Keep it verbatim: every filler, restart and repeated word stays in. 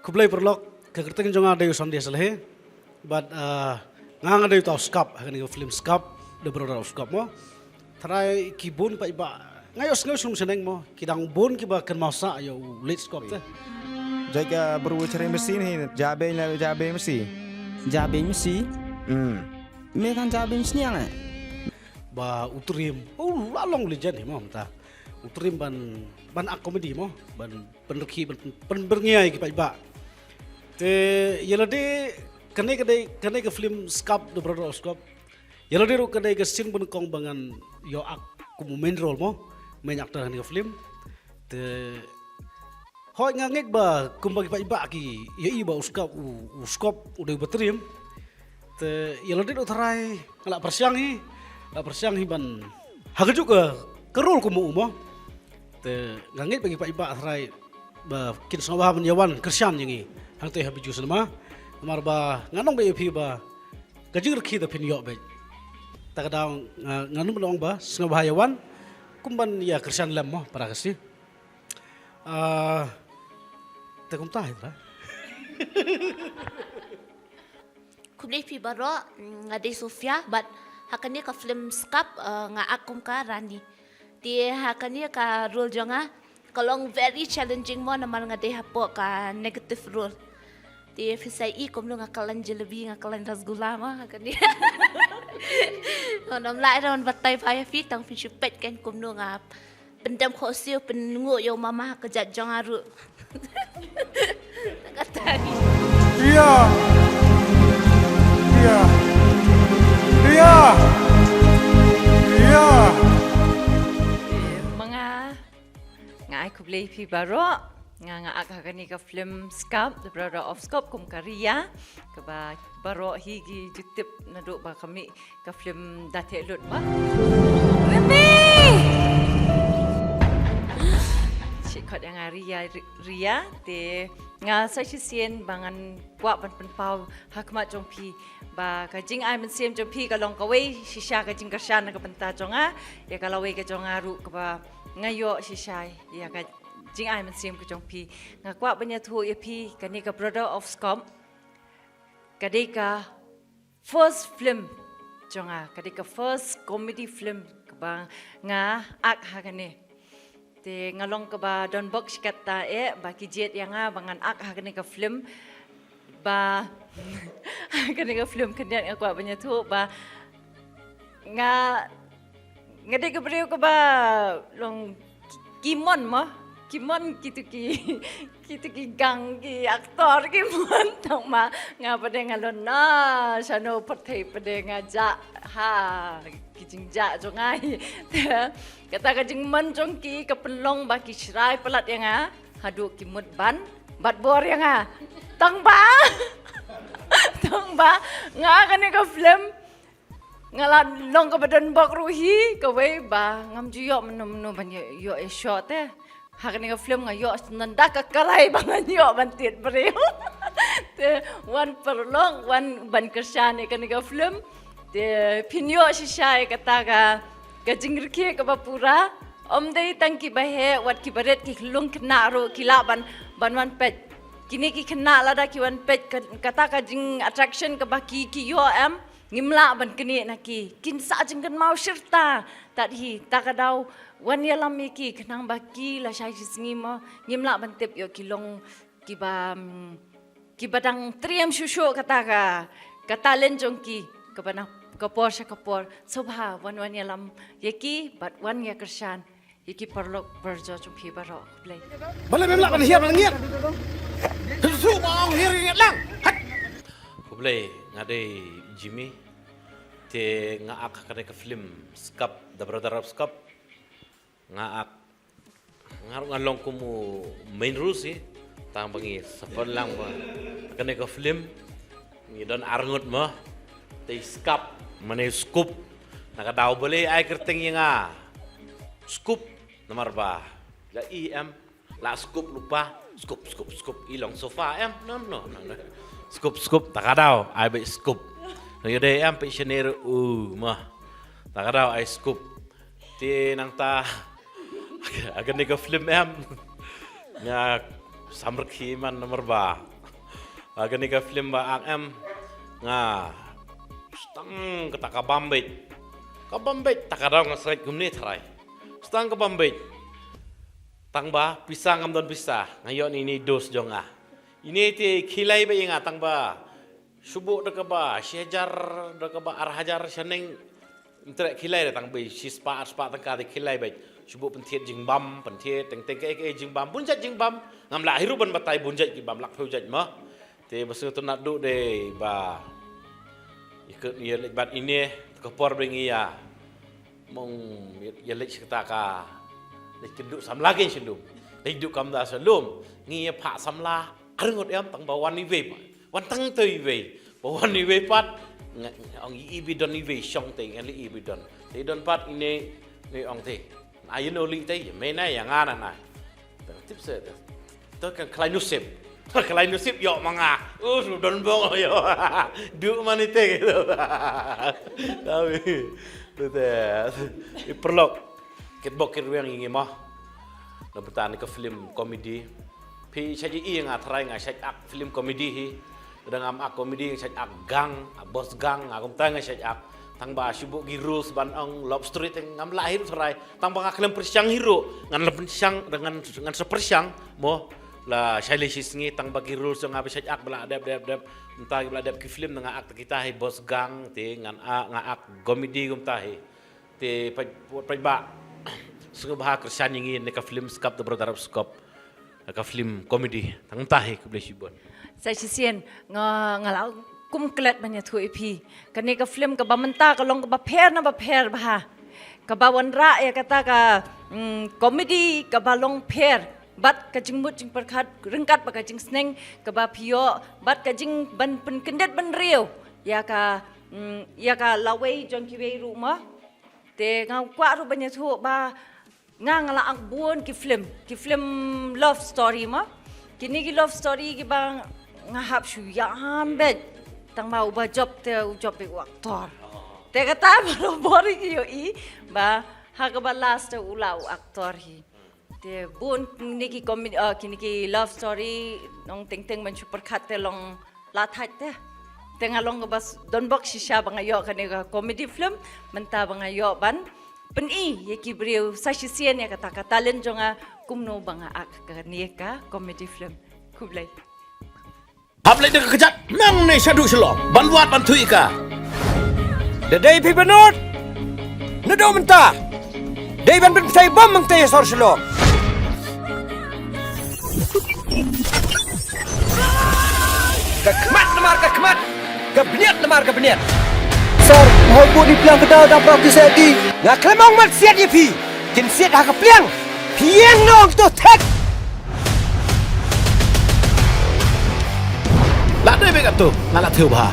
Khublei paralok, ka kyrteng jong nga dei u Sandesh Lahei. Bad nga nga dei uta u Skap ha kane ka film Skap, The Brother of Skap mo. Tharai ki bun paidbah nga ïohsngew shnong shaneng mo, ki dang bun kiba kynmaw sah ïa u late Skap te. Jaka bru chare masi ni, jabe na jabe masi. Jabe masi. Hmm. Me kan jabe masi ni ang eh. Ba u Trim, u la long legend hi mo mynta. U Trim ban ban ak comedy mo, ban pynrkhie, ban pynbyrngia ïa ki paidbah. Te ïa lade kane ka dei, kane ka film Skap, The Brother of Skap. Ïa lade ruh ka dei ka sien banyngkong ba ngan ïoh ak kum u main role mo, main actor ha kane ka film. Te hooid nga ngeit ba kumba ki paidbah ki ïohi ba u Skap, u, u Skap u dei uba trim. Te ïa lade ruh tharai nga la pyrshang hi, la pyrshang hi ban ha kajuh ka, ka role kum u mo. Te nga ngeit ba ki paidbah tharai ba kin sngewbha ban ïa wan kyrshan ïa ngi hangtei ha Bijou Cinema. Namar ba ngan ong beit ïa phi ba ka jingrkhie da phin ïoh beit. Ta ka daw nga, ngan ym ong ba sngewbha ïa wan, kum ban ïa kyrshan lem mo para Khasi. Ah, te kumta hi tharai. Khublei phi baroh, mm, nga dei Sofia, bad ha kane ka film Skap, eh, nga ak kum ka Rani. Te ha kane ka role jong nga ka long very challenging mo, namar nga dei hapoh ka negative role. Te phi sa ïohi kumno nga kyllaiñ jalebi, nga kyllaiñ rasgulla mo ha kane. Ngam lah ruh ban batai bha ïa phi, tang phin shu peit kein kumno nga pyndem khohsiew, pynnguh ïa u mama ha ka jait jong nga ruh. Kata hi. Ria. Ria. Ria. Ria. Ma nga, nga ai khublei phi baroh. Nga, nga ak ha kane ka film Skap, The Brother of Skap, kum ka Ria, kaba baroh hi ki ju tip naduh ba ka mih ka film da theh lut ba. Remi! Shi khot ïa nga Ria, Ri-, Ria, te nga sa shisien ba ngan kwah ban pynpaw ha khmat jong phi ba ka jingai mynsiem jong phi ka long kawei shisha ka jingkyrshan na ka bynta jong nga, ïa ka lawei ka jong nga ruh kaba nga ïoh shisha ïa ka jingai mynsiem ka jong phi. Nga kwah ban ïathuh ïa phi, kane ka Brother of Skap ka dei ka first film jong nga, ka dei ka first comedy film kaba nga ak ha kane. Te nga long kaba donbok shikatta eh ba ki jied ïa nga ba ngan ak ha kane ka film. Ba ha kane ka film khyndiat nga kwah ban ïathuh ba nga nga dei ka briew kaba long ki mon mo, ki mon kito ki, kito ki gang ki actor ki mon, tang ma nga pat de nga long na shano pyrthei pat de nga jah ha ki jingjah jong nga hi. Kata ka jingmon jong ki ka pynlong ba ki shrai palat ïa nga haduh ki mut ban bat bor ïa nga. Tang ba, tang ba nga kane ka film nga la long kaba donbok ruh hi, kawei ba ngam ju ïoh mynno mynno ban ïoh, ïoh ïa shoh te. Ha kane ka film nga ïoh nanda ka karai ba ngan ïoh ban tied briew. Te wan paralok, wan ban kyrshan ïa kane ka film. Te phin ïoh shisha ïa kata ka, ka jingrkhie kaba pura. Ym dei tang kiba heh, wat kiba rit, ki khyllung khynnah ruh ki lah ban, ban wan peit. Kine ki khynnah lada ki wan peit ka, kata ka jing attraction kaba ki, ki ïoh em. Ngim lah ban knieh na ki, kin sa jingkynmaw shirta. Tad hi, ta ka daw wan ïalam ïa ki, khnang ba ki lashai shi sngi mo ngim lah ban tip ïoh ki long kiba, mm, kiba dang triem shuh shuh kata ka, ka talent jong ki, kaba na ka por sha ka por. Sngewbha wan, wan ïalam ïa ki bad wan ïakyrshan ïa ki paralok parajor jong phi baroh. Khublei. Balei mem lah ban hiar ban ngiat? Shu ba ong hiar ngiat lang. Hait. Khublei, nga dei Jimmy. Te nga ak ha kane ka film Skap, The Brother of Skap. Nga ak, nga ruh nga long kum u main role hi. Tang ba ngi sa pynlang ba ha kane ka film ngi don arngut mo. Te i Skap mane scoop. Na ka daw balei ai kyrteng ïa nga Scoop, namar ba la i em, la scoop lypa, scoop, scoop, scoop, i long sofa em, no, no, no, no. Scoop, scoop, ta ka daw ai beit scoop. No, ïa dei em, peit shane ruh u ma. Ta ka daw ai scoop. Te nangta ha kane ka film em, nga Samrkhie man namar ba, ah, kane ka film ba ak em, nga stang kata ka bam beit. Ka bam beit, ta ka daw nga sngewthuh kumne tharai. Stang ka bam beit. Tang ba pisa ngam don pisa, nga ïoh ine i dos jong nga. Ine te khie lai beit ïa nga, tang ba shu buh da kaba shi hajar, da kaba ar hajar shaneng. Ym treh khie lai da, tang ba shi spah ar spah tyngka te khie lai beit. Shu buh pynthied jingbam, pynthied teng teng kaei kaei jingbam, bun jait jingbam. Ngam lah hi ruh ban batai bun jait ki bam, lakphew jait mo. Te ba sngewtynnat duh de ba ïa ka, ïa leit bad ine, te ka por ba ngi ïa mong ïa leit sha kata ka, leit kynduh samla kein sha lum. Leit duh kam da sha lum. Ngi ïa phah samla arngut em, tang ba wan iwei pat. Wan tang te iwei. Ba wan iwei pat. Nga ong i, i ba don iwei shong te, nga leh i ba don. Te don pat ine, ngi ong te. Ai ïa no leh te, ïa me na ïa nga na na. Tip se te. To kan khlaiñ nusip. Khlaiñ nusip ïoh ma nga. Uh, su don bong ïoh. Duh man ite gitu. Tapi, tu te, i paralok. Kitbok kitrwiang ïa ngi mo. Na bynta kane ka film comedy. Phi shait ïohi nga tharai nga shait ak film comedy hi. Lada ngam ak comedy, nga shait ak gang, ak boss gang, nga kumta nga shait ak. Tang ba shu buh ki roles ban ong love story te ngam lah hi ruh tharai. Tang ba nga khlem pyrshang hi ruh, ngan la pyrshang, ngan, ngan sa pyrshang mo, la shai lai shi sngi, tang ba ki roles jong nga ba shait ak ba la dep dep dep. Mynta ki ba la dep ki film nga ak te kita hi, boss gang te ngan ak, nga ak comedy kumta hi. Te peit, peit ba sngewbha kyrshan ïa ngi na ka film Skop, The Brother of Skop. Na ka film comedy. Tang mynta hi, khublei shibun. Sa shisien nga, nga la kum klet ban ïathuh ïa phi. Kane ka film kaba mynta ka long kaba pher na ba pher bha. Kaba wanrah ïa kata ka, mm, comedy kaba long pher. Bad ka jingmut jingpyrkhat ryngkat bad ka jingsneng kaba phi ïoh, bad ka jing ban pynkyndit bynriew ïa ka, mm, ïa ka lawei jong kiwei ruh mo. Te nga kwah ruh ban ïathuh ba nga, nga la ak bun ki film, ki film love story mo. Kine ki love story kiba nga hap shu ïam beit. Tang ba uba jop te u jop beit u actor. Te kata ba la bor ïohi ba ha kaba last te u la u actor hi. Te bun kine ki comedy, ah, kine ki love story, nong teng teng ban shu pyrkhat te long la thait te. Te nga long kaba s-, don bok shisha ba nga ïoh kane ka comedy film, mynta ba nga ïoh ban pyni ïa ki briew sa shisien ïa kata ka talent jong nga kumno ba nga ak kane ka comedy film. Khublei. Hap leit da ka kjat nangne shaduh Shillong ban wad ban thuh ïa ka. Da dei phi bynnud, naduh mynta dei ban pynpthei bom hangtei ha sor Shillong. Ka khmat namar ka khmat, ka bniat namar ka bniat. Sir, mhoi bun i pliang ka daw dang practice ïa ki. Nga khlem ong man siat ïa phi. Kin siat ha ka pliang. Phi ïeng noh to thek. La dei beit katto, nga la thew bha.